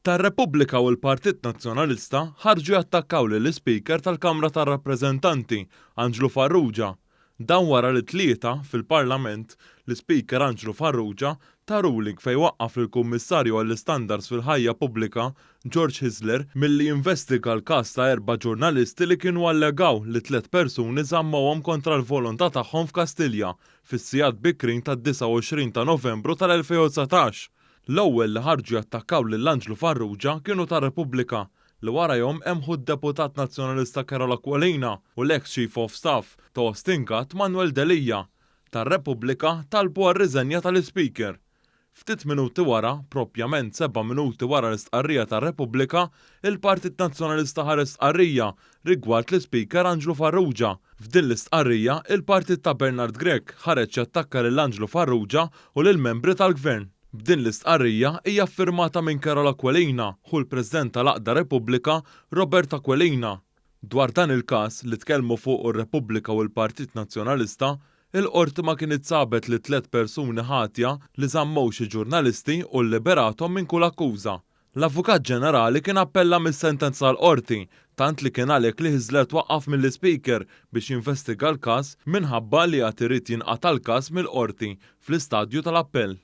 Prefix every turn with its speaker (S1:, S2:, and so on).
S1: Ta' Repubblika u l-Partit Nazzjonalista ħarġu jattakkaw lill-Ispeaker tal-Kamra tar-Rappreżentanti, Anġlu Farrugia. Dan wara li t-Tlieta, fil-Parlament, l-Ispeaker Anġlu Farrugia ta ruling fejn waqqaf lill-Kummissarju għall-Istandards fil-Ħajja Pubblika, George Hyzler, milli jinvestiga l-każ ta' erba' ġurnalisti li kienu allegaw li tliet persuni żammewhom kontra l-volontà tagħhom f'Kastilja fis-sigħat bikrin tad-29 ta' Novembru tal-2019. L-ewwel li ħarġu jattakkaw lil Anġlu Farrugia kienu ta' Repubblika, li warajhom hemm ħu d-Deputat Nazzjonalista Karol Aquilina u l-eks Chief of Staff ta' Austin Gatt Manuel Delia. Ta' Repubblika talbu għar-riżenja tal-Ispeaker. Ftit minuti wara, propjament seba' minuti wara l-istqarrija ta' Repubblika, il-Partit Nazzjonalista ħareġ stqarrija rigward l-Ispeaker Anġlu Farrugia. F'din l-istqarrija, il-partit ta' Bernard Grech ħareġ jattakka lil Anġlu Farrugia u lill-membri tal-Gvern. B'din l-istqarrija hija ffirmata minn Karol Aquilina, ħu l-President tal-Għaqda Repubblika, Robert Aquilina. Dwar dan il-każ, li tkellmu fuqu r-Repubblika u l-Partit Nazzjonalista, il-Qorti ma kinitx sabet lit-tlett persuni ħatja li żammew xi ġurnalisti u lliberathom minn kull akkuża. L-Avukat Ġenerali kien appella mis-sentenza tal-Qorti, tant li kien għalhekk li Hyzler twaqqaf mill-Ispeaker biex jinvestiga l-każ minħabba li għad irid jinqata' l-każ mill-Qorti fl-istadju tal-appell.